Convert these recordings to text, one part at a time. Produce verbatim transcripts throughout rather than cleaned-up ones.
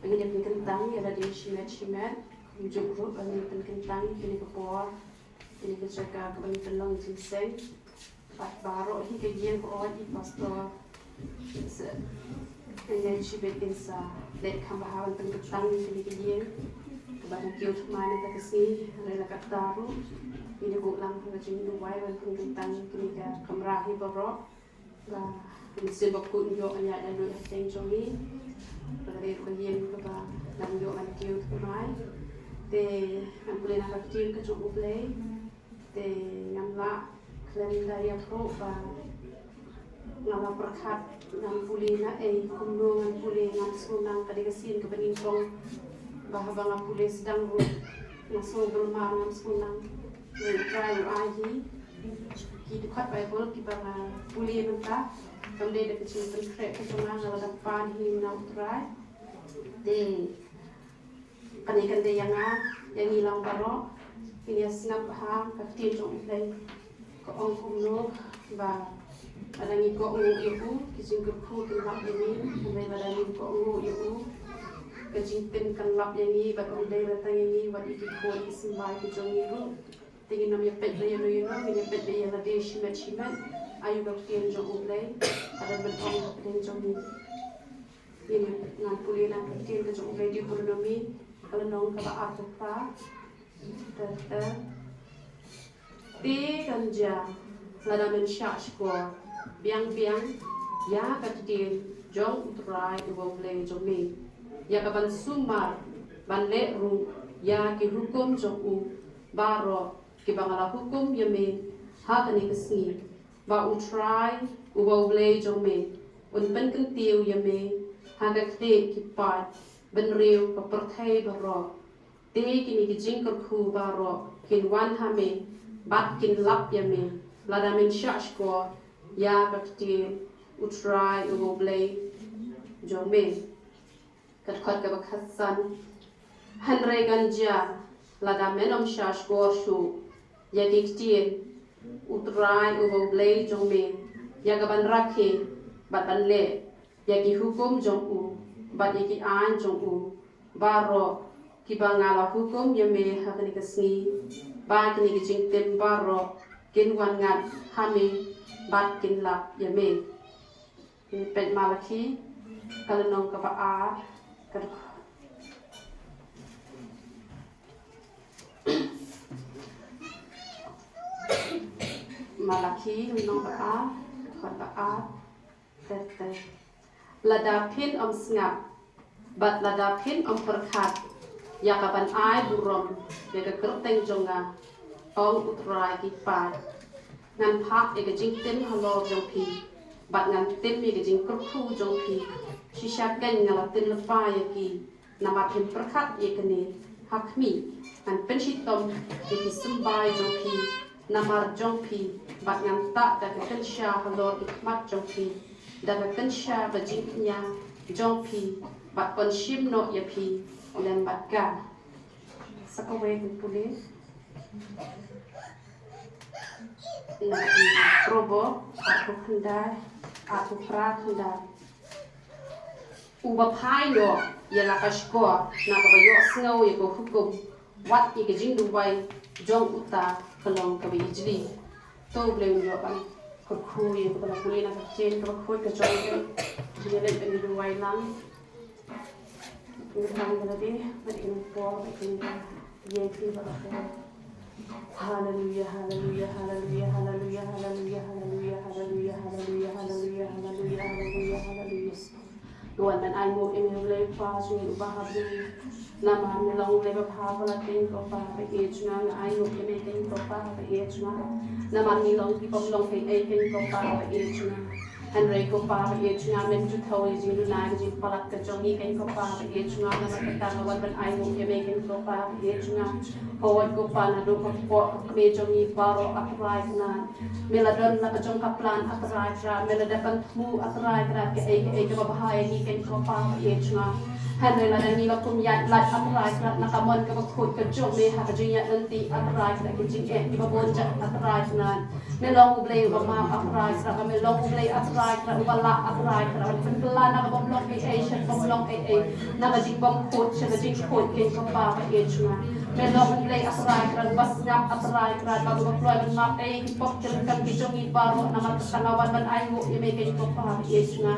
Ngi dei pynkyntang ïa lade shimet shimet, kumjuh ruh ba ngi pynkyntang ïa kane ka por, ïa kane ka jaka kaba ngi pynlong jingïaseng. Bad baroh hi ka ïing ka ot i pastor. Sa ngi shibit kin sa leh kham bha ban pynkyntang ïa kane ka ïing kaba ngi kiew thymmai mynta ka sngi, hynrei la katta ruh ngi dei buh lang ha ka jingduwai ban pynkyntang ïa kane ka kamra hi baroh. Ba mynsiem bakhuid ïoh ban ïaid ïaluid hapdeng jong ngi. Ba ka dei ruh ka ïing kaba ngan ïoh ban kiew thymmai. Te ngan pule na ka ktien ka jong U Blei. Te ngam lah khlem da ïathuh ba nga la pyrkhat ngan pule na ei, kumno ngan pule, ngam sngewthuh, ka dei ka sien kaba nyngkong. Ba haba nga pule sdang ruh nga sngewdulmar, ngam sngewthuh. Ngan try ruh ai hi ki dkhot Baibl kiba nga pule mynta. Kam dei da ka jingpynkhreh ka jong nga, nga la dang pan hi na U Trai. Te kane kan dei ïa nga, ïa ngi lang baroh, ngin ïa sngap ha ka ktien jong U Blei. Ka ong kumno ba lada ngi kohnguh ïa u, ki jingkyrkhu kin lap ïa ngi, hynrei lada ngim kohnguh ïa u, ka jingtim kan lap ïa ngi, bad ym dei la tang ïa ngi, wat ïa ki khun ki symbai ki jong ngi ruh. Te ngin ym ïa peit la ïano ïano, ngin ïa peit la ïa lade shimet shimet. Aïu ka ktien jong U Blei ka don ban ong hapdeng jong ngi. Ngin, ngan pule na ka ktien ka jong U Blei, Deuteronomi ka lynnong kaba arphew phra. Te, te, te kan jia lada men shahshkor biang biang ïa ka ktien jong U Trai uba U Blei jong me, ïa ka ban sumar ban leh ruh ïa ki hukum jong u baroh kiba nga la hukum ïa me ha kane ka sngi, ba U Trai uba U Blei jong me un pynkyntiew ïa me ha ka khlieh ki paid bynriew ka pyrthei baroh. Te kine ki jingkyrkhu baroh kin wan ha me bad kin lap ïa me, lada men shahshkor ïa ka ktien U Trai uba U Blei jong me. Ka dkhot kaba khatsan. Hynrei kan jia lada men ym shahshkor shuh ïa ki ktien U Trai uba U Blei jong me, ïa ka ban rakhe bad ban leh ïa ki hukum jong u bad ïa ki aiñ jong u baroh kiba nga la hukum ïa me ha kane ka sngi, ba kine ki jingtim baroh kin wan ngat ha me bad kin lap ïa me. Peit Malaki ka lynnong kaba ar, ka dkhot. Malaki lynnong ba ar, dkhot ba ar. Te, te. Lada phin ym sngap bad lada phin ym pyrkhat ïa ka ban ai burom ïa ka kyrteng jong nga, ong U Trai ki paid, ngan phah ïa ka jingtim halor jong phi bad ngan tim ïa ka jingkyrkhu jong phi. Shisha kein nga la tim lypa ïa ki. Namar phin pyrkhat ïa kane ha khmih, ngan pynshitom ïa ki symbai jong phi namar jong phi, bad ngan tah da ka kynsha halor ki khmat jong phi, da ka kynsha ba jingkñia jong phi, bad pon shim noh ïa phi lem bad ka. Sa kawei ngan pule na ki Proverb arphew khyndai, arphew phra khyndai. Uba phai noh ïa la ka shkor na kaba ïohsngew ïa ka hukum, wat ïa ka jingduwai jong uta ka long kaba ijli. To U Blei un ïoh ban kyrkhu ïa kaba la pule na ka ktien kaba khuid ka jong U Blei. Ngin ïa leit ban duwai lang. Ngin tang ïa lade bad ngin por bad ngin ïa ki bad la por. Haleluya, haleluya, haleluya, haleluya, haleluya, haleluya, haleluya, haleluya, haleluya, haleluya, haleluya, haleluya. Ngi wan ban ainguh ïa me U Blei Kpa jong ngi uba ha bneng. Namar me long U Blei ba bha ba la teng ko Pa ba ïeit jong nga, nga ainguh ïa me teng ko Pa ba ïeit jong nga. Namar ngi long ki bym long ei ei teng ko Pa ba ïeit jong nga. Hynrei ko Pa ba ïeit jong nga, men ju thaw ïa jingduna ka jingpalat ka jong ngi keiñ ko Pa ba ïeit jong nga, namar kata nga wan ban ainguh ïa me keiñ ko Pa ba ïeit jong nga. Hooid ko Pa, naduh ka kpoh ka kmie jong ngi baroh A Trai Kynrad, me la don la ka jong ka plan A Trai Kynrad, me la dep ban thmu A Trai Kynrad kaei kaei kaba bha ïa ngi keiñ ko Pa ba ïeit jong nga. Hynrei lada ngi la kum ïaid lait, A Trai Kynrad, na ka mon kaba khuid ka jong me ha ka jingïaid lynti, A Trai Kynrad, ki jingeh kiba bun jait, A Trai Kynrad. Me long U Blei uba map, A Trai Kynrad, ba me long U Blei, A Trai Kynrad, uba lah, A Trai Kynrad, ban pynkylla na ka bym long ei ei sha ka bym long ei ei, na ka jingbymkhuid sha ka jingkhuid, keiñ ko Pa ba ïeit jong nga. Me long U Blei, A Trai Kynrad, uba sngap, A Trai Kynrad, bad uba kloi ban map ïa ki pop ki ryngkat ki jong ngi baroh, namar kata nga wan ban ainguh ïa me, keiñ ko Pa ba ïeit jong nga.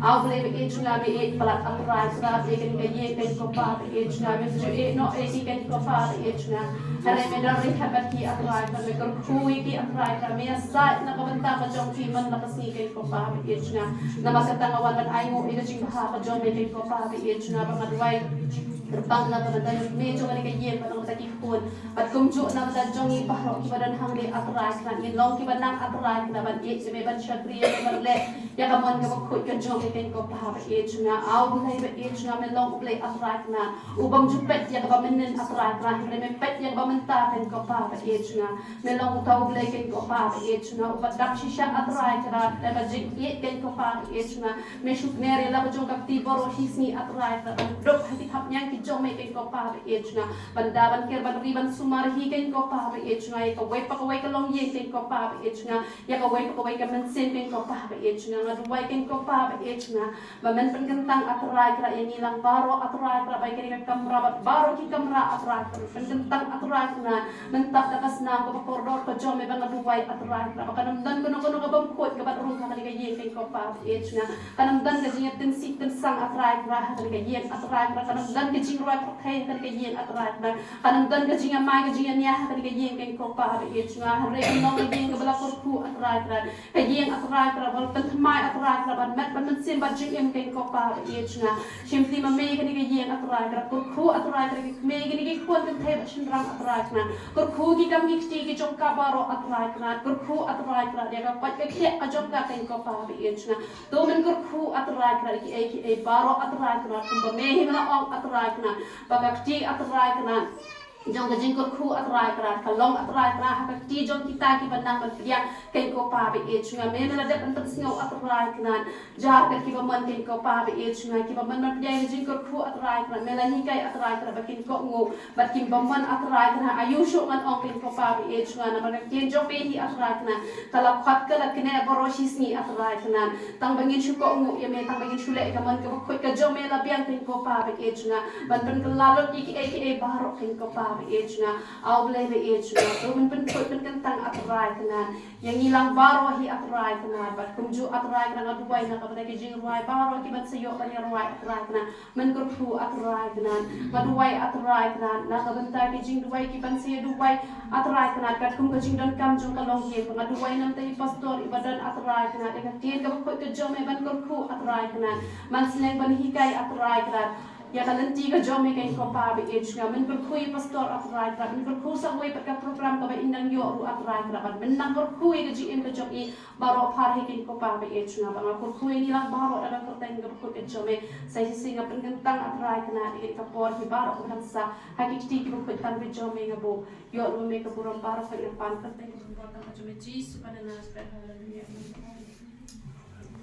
A U Blei ba ïeit jong nga, me ïeit palat, A Trai Kynrad, ïa kane ka ïing, keiñ ko Pa ba ïeit jong nga. Mem ju ïehnoh ïa ki, keiñ ko Pa ba ïeit jong nga. Hynrei me don ryngkat bad ki, A Trai Kynrad, me kyrkhu ïa ki, A Trai Kynrad, me ïasaid na ka bynta ka jong ki man la ka sngi, keiñ ko Pa ba ïeit jong nga. Namar kata nga wan ban ainguh ïa ka jingbha ka jong me, keiñ ko Pa ba ïeit jong nga, ba nga duwai kyrpang na ka bynta jong me, jong kane ka ïing, bad na ka bynta ki khun. Bad kumjuh na ka bynta jong ngi baroh kiba don hangne, A Trai Kynrad, ngin long kiba nang, A Trai Kynrad, ban ïeit ïa me, ban shakri ïa me, ban leh ïa ka mon kaba khuid ka jong me, keiñ ko Pa ba ïeit jong nga. A U Blei ba ïeit jong nga, me long U Blei, A Trai Kynrad, u bym ju peit ïa kaba mynnin, A Trai Kynrad, hynrei me peit ïa kaba mynta, keiñ ko Pa ba ïeit jong nga. Me long uta U Blei, keiñ ko Pa ba ïeit jong nga, uba dap shisha, A Trai Kynrad, da ka jingïeit, keiñ ko Pa ba ïeit jong nga. Me shu kner ïa la ka jong ka kti baroh shi sngi, A Trai Kynrad, ban dup ha ki thapniang ki jong me, keiñ ko Pa ba ïeit jong nga, ban da ban ker, ban ri ban sumar hi, keiñ ko Pa ba ïeit jong nga, ïa kawei pa kawei ka longïing, keiñ ko Pa ba ïeit jong nga, ïa kawei pa kawei ka mynsiem, keiñ ko Pa ba ïeit jong nga. Nga duwai, keiñ ko Pa ba ïeit jong nga, ba men pynkyntang, A Trai Kynrad, ïa ngi lang baroh, A Trai Kynrad, ba ïa kane ka kamra bad baroh ki kamra, A Trai Kynrad, pynkyntang, A Trai Kynrad, mynta da ka snam kaba kordor ka jong me, ba nga duwai, A Trai Kynrad, ba kan ym don kano kano ka bymkhuid ka ban rung ha kane ka ïing, keiñ ko Pa ba ïeit jong nga. Kan ym don ka jingïatynsih tynsang, A Trai Kynrad, ha kane ka ïing, A Trai Kynrad, kan ym don ka jingrwai pyrthei ha kane ka ïing, A Trai Kynrad, kan ym don ka jingïamai ka jingïania ha kane ka ïing, keiñ ko Pa ba ïeit jong nga. Hynrei kan long ka ïing kaba la kyrkhu, A Trai Kynrad, ka ïing, A Trai Kynrad, ba la pynthymmai, A Trai Kynrad, bad met bad mynsiem bad jingim, keiñ ko Pa ba ïeit jong nga. Shim ti ma me kane ka ïing, A Trai Kynrad, kyrkhu, A Trai Kynrad, ki kmie kine ki khun kynthei bad shynrang, A Trai Kynrad, kyrkhu ki kam ki kti ki jong ka baroh, A Trai Kynrad, kyrkhu, A Trai Kynrad, ïa ka koit ka khiah ka jong ka, keiñ ko Pa ba ïeit jong nga. To men kyrkhu, A Trai Kynrad, kiei kiei baroh, A Trai Kynrad, kumba me hi me la ong, A Trai Kynrad, ba ka kti, A Trai Kynrad, jong ka jingkyrkhu, A Trai Kynrad, ka long, A Trai Kynrad, ha ka kti jong kita kiba nang ban pdiang, keiñ ko Pa ba ïeit jong nga. Me, me la dep ban pynsngew, A Trai Kynrad, jar kat kiba mon, keiñ ko Pa ba ïeit jong nga, kiba mon ban pdiang ïa ka jingkyrkhu, A Trai Kynrad, me la hikai, A Trai Kynrad, ba kin kohnguh bad kin bymman, A Trai Kynrad. Aiu shuh ngan ong, keiñ ko Pa ba ïeit jong nga, namar ka ktien jong me hi, A Trai Kynrad, ka la khot, ka la knieh baroh shi sngi, A Trai Kynrad, tang ba ngin shu kohnguh ïa me, tang ba ngin shu leh ïa ka mon kaba khuid ka jong me, la biang, keiñ ko Pa ba ïeit jong nga, ban pynkylla lut ïa kiei kiei baroh, keiñ ko Pa ba ïeit jong nga. A U Blei ba ïeit jong nga, to men pynkhuid pynkyntang, A Trai Kynrad, ïa ngi lang baroh hi, A Trai Kynrad, bad kumjuh, A Trai Kynrad, nga duwai na ka bynta ki jingrwai baroh kiban sa ïoh ban ïarwai, A Trai Kynrad, men kyrkhu, A Trai Kynrad. Nga duwai, A Trai Kynrad, na ka bynta ki jingduwai kiban sa ïa duwai, A Trai Kynrad, katkum ka jingdonkam jong ka longïing. Nga duwai na ka bynta i pastor iba don, A Trai Kynrad, ïa ka ktien kaba khuid ka jong me ban kyrkhu, A Trai Kynrad, ban sneng ban hikai, A Trai Kynrad, ïa ka lynti ka jong me, keiñ ko Pa ba ïeit jong nga. Men kyrkhu i pastor, A Trai Kynrad, men kyrkhu sa kawei pat ka program kaba in nang ïoh ruh, A Trai Kynrad, bad men nang kyrkhu ïa ka jingim ka jong i baroh phar hi, keiñ ko Pa ba ïeit jong nga. Ba nga kyrkhu ïa ngi lang baroh da ka kyrteng kaba khuid ka jong me. Sa shisien nga pynkyntang, A Trai Kynrad, ïa ka por hi baroh kaba dang sah ha ki kti kiba khuid tam ka jong me. Nga buh ïa me ka burom baroh, ka ïa pan kyrteng kaba khuid tam ka jong me, Jisu ba na Nasareth. Haleluya.